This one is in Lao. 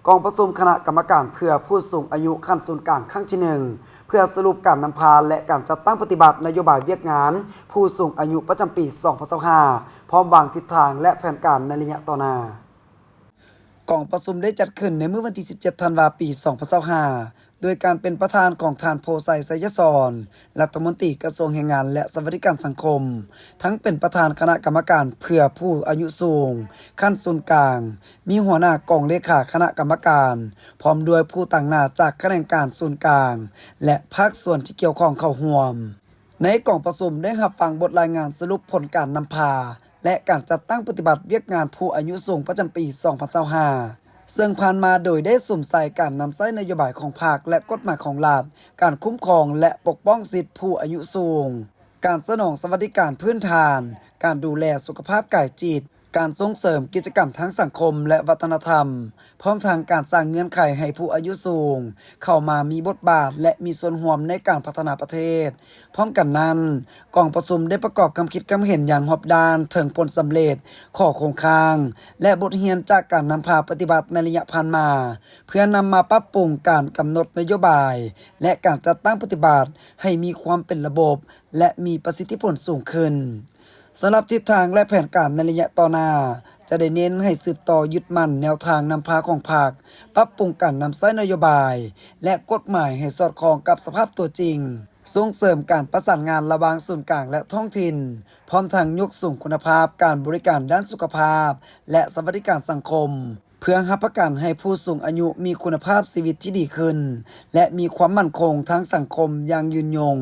ກອງປະຊຸມຄະນະກຳມະການເພື່ອຜູ້ສູງອາຍຸຂັ້ນສູນກາງຄັ້ງທີໜຶ່ງ ເພື່ອສະຫຼຸບການນຳພາ ແລະ ການຈັດຕັ້ງປະຕິບັດນະໂຍບາຍວຽກງານຜູ້ສູງອາຍຸປະຈຳປີສອງພັນຊາວຫ້າ ພ້ອມວາງທິດທາງ ແລະ ແຜນການໃນໄລຍະຕໍ່ໜ້າ. ກອງປະຊຸມໄດ້ຈັດຂຶ້ນໃນມື້ວັນທີສິບເຈັດ ທັນວາ ປີສອງພັນຊາວຫ້າ ໂດຍການເປັນປະທານຂອງທ່ານ ໂພໄຊ ໄຊຍະສອນ ລັດຖະມົນຕີກະຊວງແຮງງານ ແລະ ສະຫວັດດີການສັງຄົມ, ທັງເປັນປະທານຄະນະກຳມະການເພື່ອຜູ້ອາຍຸສູງຂັ້ນສູນກາງ, ມີຫົວໜ້າກອງເລຂາຄະນະກຳມະການ ພ້ອມດ້ວຍຜູ້ຕາງໜ້າຈາກຂະແໜງການສູນກາງ ແລະ ພາກສ່ວນທີ່ກ່ຽວຂ້ອງເຂົ້າຮ່ວມ. ໃນກອງປະຊຸມໄດ້ຮັບຟັງບົດລາຍງານສະຫຼຸບຜົນການນຳພາ ແລະ ການຈັດຕັ້ງປະຕິບັດວຽກງານຜູ້ອາຍຸສູງປະຈຳປີສອງພັນຊາວຫ້າ ເຊິ່ງຜ່ານມາໂດຍໄດ້ສຸມໃສ່ການນຳໃຊ້ນະໂຍບາຍຂອງພັກ ແລະ ກົດໝາຍຂອງລັດ, ການຄຸ້ມຄອງ ແລະ ປົກປ້ອງສິດຜູ້ອາຍຸສູງ, ການສະໜອງສະຫວັດດີການພື້ນຖານ, ການດູແລສຸຂະພາບກາຍຈິດ, ການສົ່ງເສີມກິດຈະກຳທາງສັງຄົມ ແລະ ວັດທະນະທຳ, ພ້ອມທັງການສ້າງເງື່ອນໄຂໃຫ້ຜູ້ອາຍຸສູງເຂົ້າມາມີບົດບາດ ແລະ ມີສ່ວນຮ່ວມໃນການພັດທະນາປະເທດ. ພ້ອມກັນນັ້ນ, ກອງປະຊຸມໄດ້ປະກອບຄຳຄິດຄຳເຫັນຢ່າງຮອບດ້ານເຖິງຜົນສຳເລັດ, ຂໍ້ຄົງຄ້າງ ແລະ ບົດຮຽນຈາກການນຳພາປະຕິບັດໃນໄລຍະຜ່ານມາ, ເພື່ອນຳມາປັບປຸງການກຳນົດນະໂຍບາຍ ແລະ ການຈັດຕັ້ງປະຕິບັດໃຫ້ມີຄວາມເປັນລະບົບ ແລະ ມີປະສິດທິຜົນສູງຂຶ້ນ. ສຳລັບທິດທາງ ແລະ ແຜນການໃນໄລຍະຕໍ່ໜ້າ ຈະໄດ້ເນັ້ນໃຫ້ສືບຕໍ່ຍຶດໝັ້ນແນວທາງນຳພາຂອງພັກ, ປັບປຸງການນຳໃຊ້ນະໂຍບາຍ ແລະ ກົດໝາຍໃຫ້ສອດຄ່ອງກັບສະພາບຕົວຈິງ, ສົ່ງເສີມການປະສານງານລະຫວ່າງສູນກາງ ແລະ ທ້ອງຖິ່ນ, ພ້ອມທັງຍົກສູງຄຸນນະພາບການບໍລິການດ້ານສຸຂະພາບ ແລະ ສະຫວັດດີການສັງຄົມ, ເພື່ອຮັບປະກັນໃຫ້ຜູ້ສູງອາຍຸມີຄຸນນະພາບຊີວິດທີ່ດີຂຶ້ນ ແລະ ມີຄວາມໝັ້ນຄົງທາງສັງຄົມຢ່າງຍືນຍົງ.